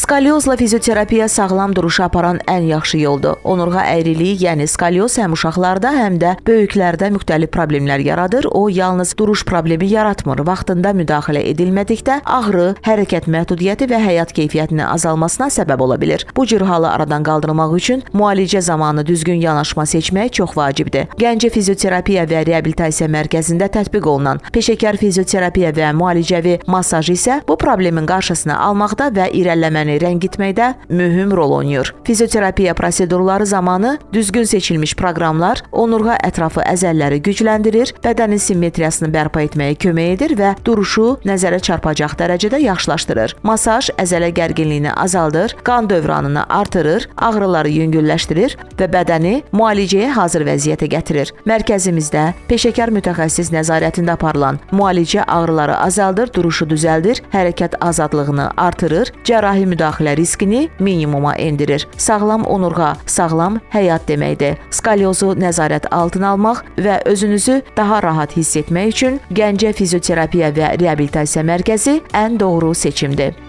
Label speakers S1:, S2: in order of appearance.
S1: Skalyozla fizioterapiya sağlam duruşa aparan ən yaxşı yoldur. Onurğa əyriliyi, yəni skalyoz həm uşaqlarda, həm də böyüklərdə müxtəlif problemlər yaradır. O yalnız duruş problemi yaratmır. Vaxtında müdaxilə edilmədikdə ağrı, hərəkət məhdudiyyəti və həyat keyfiyyətinin azalmasına səbəb ola bilir. Bu cür halı aradan qaldırmaq üçün müalicə zamanı düzgün yanaşma seçmək çox vacibdir. Gəncə Fizioterapiya və Reabilitasiya Mərkəzində tətbiq olunan peşəkar fizioterapiya və müalicəvi masaj isə bu problemin qarşısını almaqda və irəliləməni rəngitməkdə mühüm rol oynayır. Fizioterapiya prosedurları zamanı düzgün seçilmiş proqramlar onurğa ətrafı əzəlləri gücləndirir, bədənin simmetriyasını bərpa etməyə kömək edir və duruşu nəzərə çarpacaq dərəcədə yaxşılaşdırır. Masaj əzələ gərginliyini azaldır, qan dövranını artırır, ağrıları yüngülləşdirir və bədəni müalicəyə hazır vəziyyətə gətirir. Mərkəzimizdə peşəkar mütəxəssis nəzarətində aparılan müalicə ağrıları azaldır, duruşu düzəldir, hərəkət azadlığını artırır, cərrahi müdaxilə riskini minimuma endirir. Sağlam onurğa, sağlam həyat deməkdir. Skalyozu nəzarət altına almaq və özünüzü daha rahat hiss etmək üçün Gəncə Fizioterapiya və Reabilitasiya Mərkəzi ən doğru seçimdir.